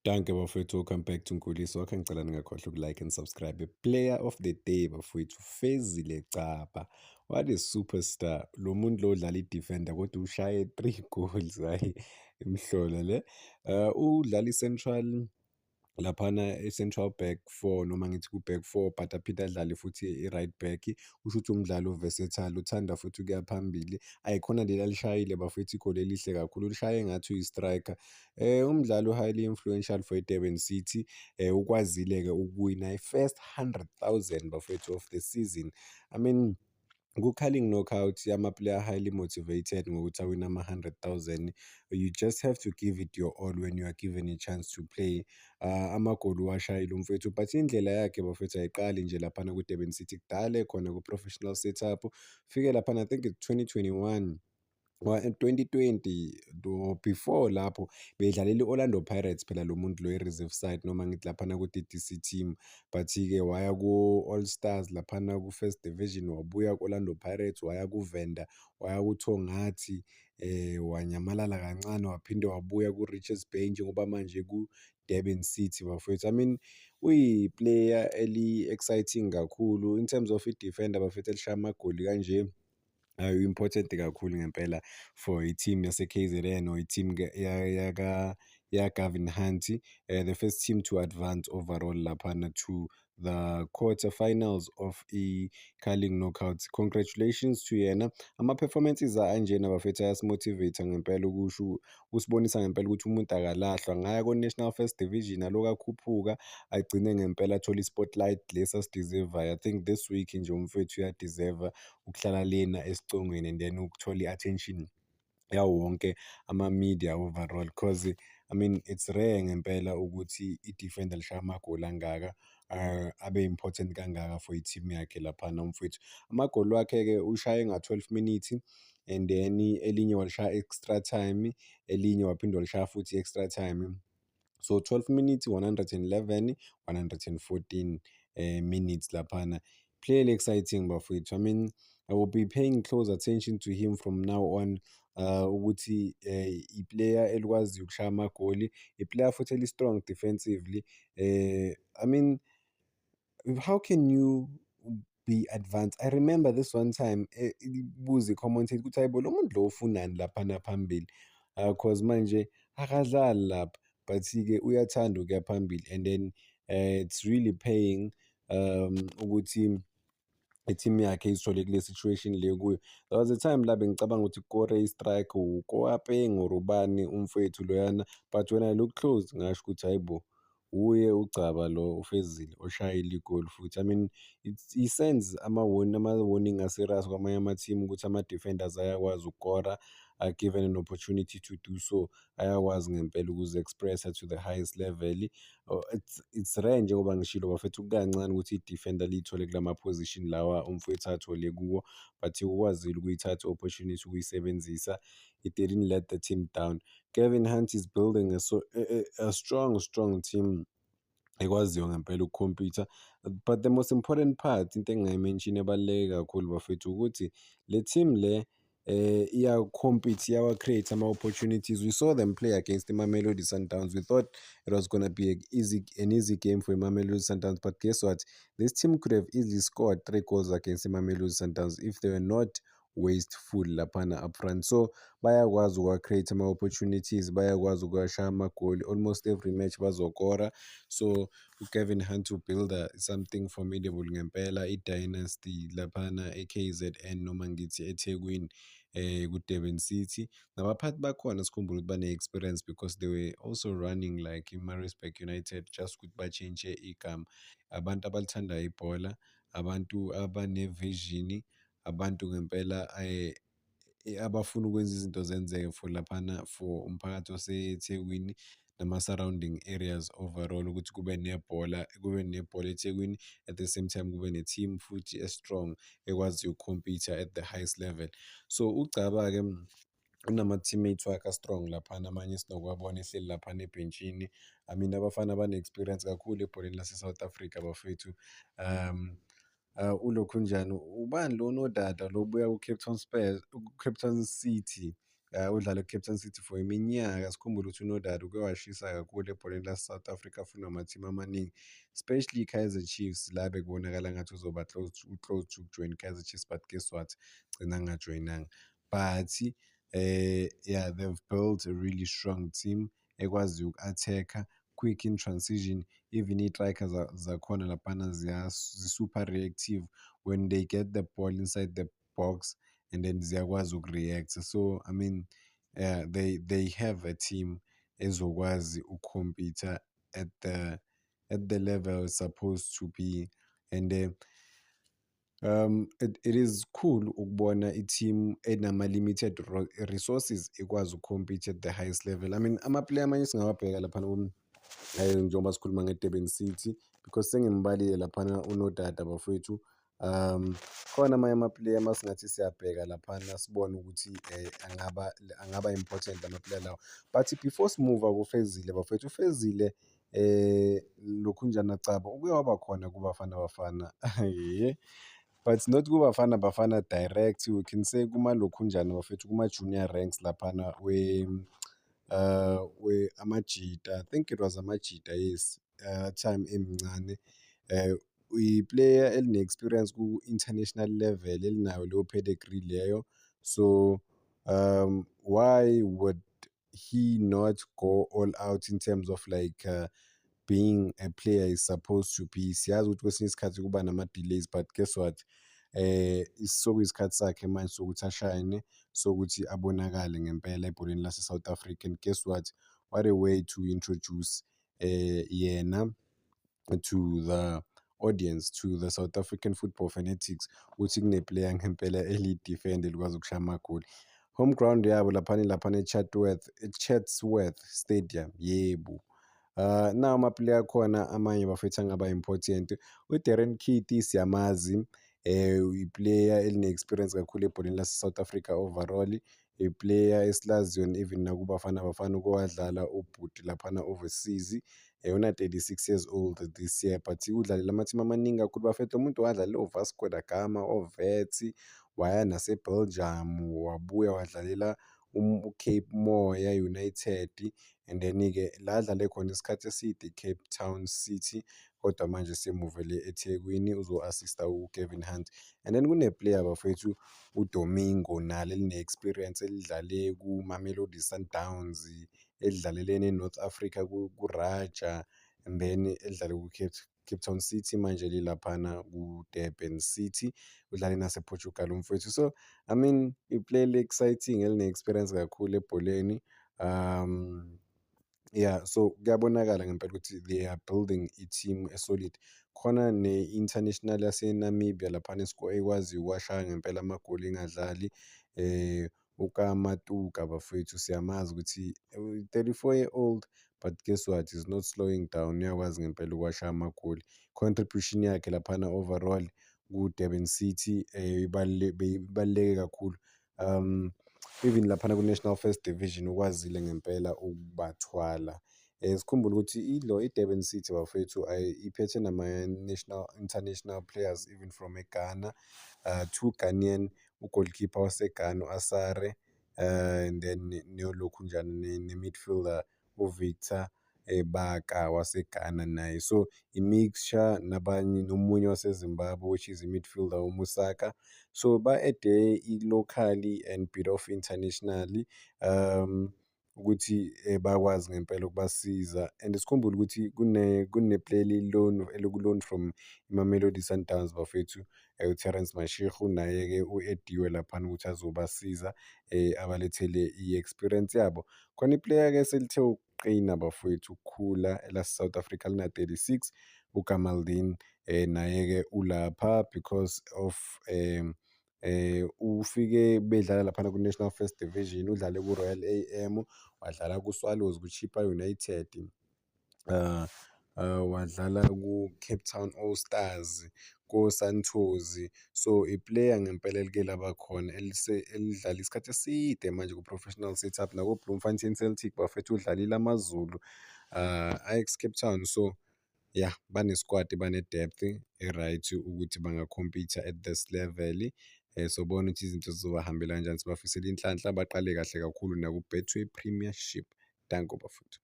Dankie bafowethu, welcome back to Nkuliso Wakho. Ngicela ningakhohlwa uku-like and subscribe. Player of the day bafowethu, Fezile Gcaba. What a superstar. Lo muntu lo udlala i-defender kodwa ushaye three goals, hhayi imhlola le. Udlala i-central laphana, i-central back four noma ngithi ku-back four, but aphinde adlale futhi i-right back. Kusho ukuthi umdlalo o-versatile, uthanda futhi ukuya phambili. Ayikhona leli alishayile bafowethu, igoli elihle kakhulu, ulishaye engathi uyi-striker. Umdlalo highly influential for i-Durban City. Ukwazile-ke ukuwina i-first 100,000 bafowethu of the season. I mean, ku-Carling Knockout ama-player highly motivated ngokuthi awine ama-100,000. You just have to give it your all when you are given a chance to play. Amagoli uwashayile umfowethu, but indlela yakhe bafowethu ayiqali nje laphana ku-Durban City, kudala ekhona ku-professional setup. Fike laphana, I think it's 2021, 2020 or before lapho, bedlalela i-Orlando Pirates phela lo muntu lo, i-reserve side noma ngithi laphana ku-DDC team, but-ke waya ku-All Stars laphana ku-First Division, wabuya ku-Orlando Pirates, waya kuVenda, waya kuThongathi, wanyamalala kancane, waphinde wabuya ku-Richards Bay, njengoba manje ku-Durban City bafowethu. I mean, uyi-player eli-exciting kakhulu in terms of i-defender bafethu, elishaya amagoli kanje. Important kakhulu ngempela for i-team yase-KZN or i-team ya-Gavin Hunt, the first team to advance overall laphana to the quarter-finals of i-Carling Knockout. Congratulations to yena. Ama-performances anjena bafethu ayasi-motivate ngempela, ukusho usibonisa ngempela ukuthi umuntu akalahlwa. Angaya ko-National First Division, aloku akhuphuka, agcine ngempela athole i-spotlight lesi asi-deserve-ayo. I think this week nje umfowethu uya-deserve-a ukuhlala lena esicongweni and then ukuthola i-attention yawo wonke ama-media overall, 'cause I mean, it's rare ngempela ukuthi i-defender lishaya amagoli angaka, abe important kangaka for i-team yakhe laphana umfowethu. Amagoli wakhe-ke ushaye nga-12 minutes and then elinye walishaya extra time, elinye waphinde walishaya futhi extra time. So 12 minutes, 111, 114 minutes laphana. Clearly exciting bafowethu. I mean, I will be paying close attention to him from now on, ukuthi i-player elikwaziyo ukushaya amagoli, i-player futhi eli-strong defensively. I mean, how can you be advanced? I remember this one time ibuza i-commentator ukuthi, "Hayibo, lo muntu lo ufunani laphana phambili?" 'Cause manje akadlali lapha, but-ke uyathanda ukuya phambili and then it's really paying ukuthi i-team yakhe izithole kule situation le kuyo. There was a time la bengicabanga ukuthi kukore i-striker, uKoapeng or ubani umfowethu loyana, but when I look close ngasho ukuthi, "Hhayi bo, uye uGcaba lo uFezile oshayile igoli futhi." I mean, he sends ama-warning a-serious kwamanye ama-team ukuthi ama-defenders ayakwazi ukukora, are given an opportunity to do so, ayakwazi ngempela ukuzi-express-a to the highest level. It's rare, njengoba ngishilo bafethu, kukancane ukuthi i-defender liy'thole kulama-position lawa umfowethu athole kuwo, but ukwazile ukuyithatha i-opportunity ukuyisebenzisa. He didn't let the team down. Gavin Hunt is building a strong, strong team ekwaziyo ngempela uku-compete-a, but the most important part, into engingayi-mention ebaluleke kakhulu bafethu, ukuthi le team le iya-compete, iyawa-create ama-opportunities. We saw them play against iMamelodi Sundowns. We thought it was gonna be an easy game for iMamelodi Sundowns, but guess what? This team could have easily scored three goals against iMamelodi Sundowns if they were not wasteful laphana upfront. So bayakwazi ukuwa-create ama-opportunities, bayakwazi ukuwashaya amagoli, almost every match bazokora. So uGavin Hunt u-build-a something formidable ngempela, i-dynasty laphana e-KZN noma ngithi eThekwini, ku-Durban City. Nabaphathi bakhona, sikhumbule ukuthi bane-experience because they were also running like i-Maritzburg United, just ukuthi batshintshe igama. Abantu abalithandayo ibhola, abantu abane-vision, abantu ngempela abafuna ukwenza izinto zenzeke for laphana, for umphakathi waseThekwini nama-surrounding areas overall, ukuthi kube nebhola, kube nebhola eThekwini, at the same time kube ne-team futhi e-strong ekwaziyo uku-compete-a at the highest level. So uGcaba-ke unama-teammates wakhe a-strong laphana, amanye esinokuwabona ehleli laphana ebhentshini. I mean, abafana bane-experience kakhulu ebholeni lase-South Africa bafowethu. Ulokhunjani, ubani lo Nodada lo obuya ku-Cape Town Spurs, ku-Cape Town City, Udlale ku-Cape Town City for iminyaka. Sikhumbule ukuthi uNodada uke washisa kakhulu ebholeni lase-South Africa, afunwa ama-team amaningi, especially i-Kaizer Chiefs, la bekubonakala ngathi uzoba close to join i-Kaizer Chiefs, but guess what, gcina angajoyinanga. But yeah, they've built a really strong team ekwaziyo uku-attack-a, quick in transition. Even iy'striker zakhona laphana zi-super reactive when they get the ball inside the box and then ziyakwazi uku-react. So I mean, they have a team ezokwazi uku-compete at the level it's supposed to be, and it is cool ukubona i-team enama-limited resources ikwazi uku-compete at the highest level. I mean, ama-player amanye singawabheka laphana, njengoba sikhuluma nge-Durban City, because sengimbalile laphana uNodada, bafowethu. Khona amanye ama-player masingathi siyabheka laphana, sibone ukuthi angaba important lama-player lawa. But before simuva kuFezile, bafowethu, uFezile lokhunjana Cabo uke waba khona kuBafana Bafana, but not kuBafana Bafana direct, we can say kumalokhunjana, bafethu, kuma-junior ranks laphana we we Amajita. I think it was Amajita, yes, time emncane. I-player eline-experience ku-international level, elinayo leyo pedigree leyo. So why would he not go all out in terms of like being a player is supposed to be? Siyazi ukuthi kwesinye isikhathi kuba nama-delays, but guess what, sekuyisikhathi sakhe manje sokuthi ashayine, sokuthi abonakale ngempela ebholeni lase-South Africa. And guess what a way to introduce yena to the audience, to the South African football fanatics, ukuthi kune-player ngempela eliyi-defender elikwazi ukushaya amagoli. Home ground yabo laphana e-Chatsworth, e-Chatsworth Stadium, yebo. Nawu ama-player akhona amanye, bafethu, angaba important. U-Darren Keet siyamazi, i-player eline-experience kakhulu ebholeni lase-South Africa overall, i-player esilaziyo even nakuBafana Bafana, uke wadlala ubhuti laphana overseas. Una-36 years old this year, but udlalele ama-team amaningi kakhulu, bafethu. Lo muntu wadlalela o-Vasco da Gama, o-Wits, waya nase-Belgium, wabuya wadlalela u-Cape Moya United, and then-ke la adlale khona isikhathi eside i-Cape Town City, kodwa manje semuvele eThekwini, uzo-assist-a u-Gavin Hunt. And then kune-player, bafowethu, uDomingo, nalo eline-experience, elidlale ku-Mamelodi Sundowns, elidlalele ne-North Africa ku-Raja, and then elidlale ku-Cape Cape Town City, manje lilaphana ku-Durban City, udlale nase-Portugal umfowethu. So I mean, i-player eli-exciting, eline-experience kakhulu ebholeni. Yeah, so kuyabonakala ngempela ukuthi they are building i-team e-solid. Khona ne-international yase-Namibia laphana ekwaziyo ukuwashaya ngempela amagoli ingadlali, uKamatuka, bafowethu, siyamazi ukuthi 34-year-old, but guess what, is not slowing down, uyakwazi ngempela ukuwashaya amagoli. Contribution yakhe laphana overall ku-Durban City ibaluleke kakhulu. Even laphana ku-National First Division ukwazile ngempela ukubathwala. Sikhumbule ukuthi ilo i-Durban City, bafowethu, iphethe nama-national international players, even from eGhana, two Ghanaian, u-goalkeeper waseGhana u-Asare, and then nolokhunjani, ne-midfielder uVictor Baka waseGhana naye. So i-mixture nabanye, nomunye waseZimbabwe, which is i-midfielder uMusaka. So ba-add-e i-locally and bit of internationally ukuthi bakwazi ngempela ukubasiza. And sikhumbule ukuthi kune-player eliyi-loan, eliku-loan from iMamelodi Sundowns, bafowethu, u-Terence Mashego, naye-ke u-add-iwe laphana ukuthi azobasiza, abalethele i-experience yabo. Khona i-player-ke eselithe ukuqina, bafowethu, ukukhula, elase-South Africa, lina-36, uKamaldeen, naye-ke ulapha because of ufike bedlala laphana ku-National First Division, udlale ku-Royal AM, wadlala ku-Swallows, ku-Chippa United, wadlala ku-Cape Town All Stars, ko-Santos. So i-player ngempela elike laba khona elidlala isikhathi eside manje ku-professional setup, nako-Bloemfontein Celtic, bafethu, udlalile AmaZulu, Ajax Cape Town. So yeah, bane-squad, bane-depth e-right ukuthi banga-compete-a at this level. Sobona ukuthi izinto zizobahambela kanjani. Sibafisela inhlanhla, baqale kahle kakhulu naku-Betway Premiership. Danko bafowethu.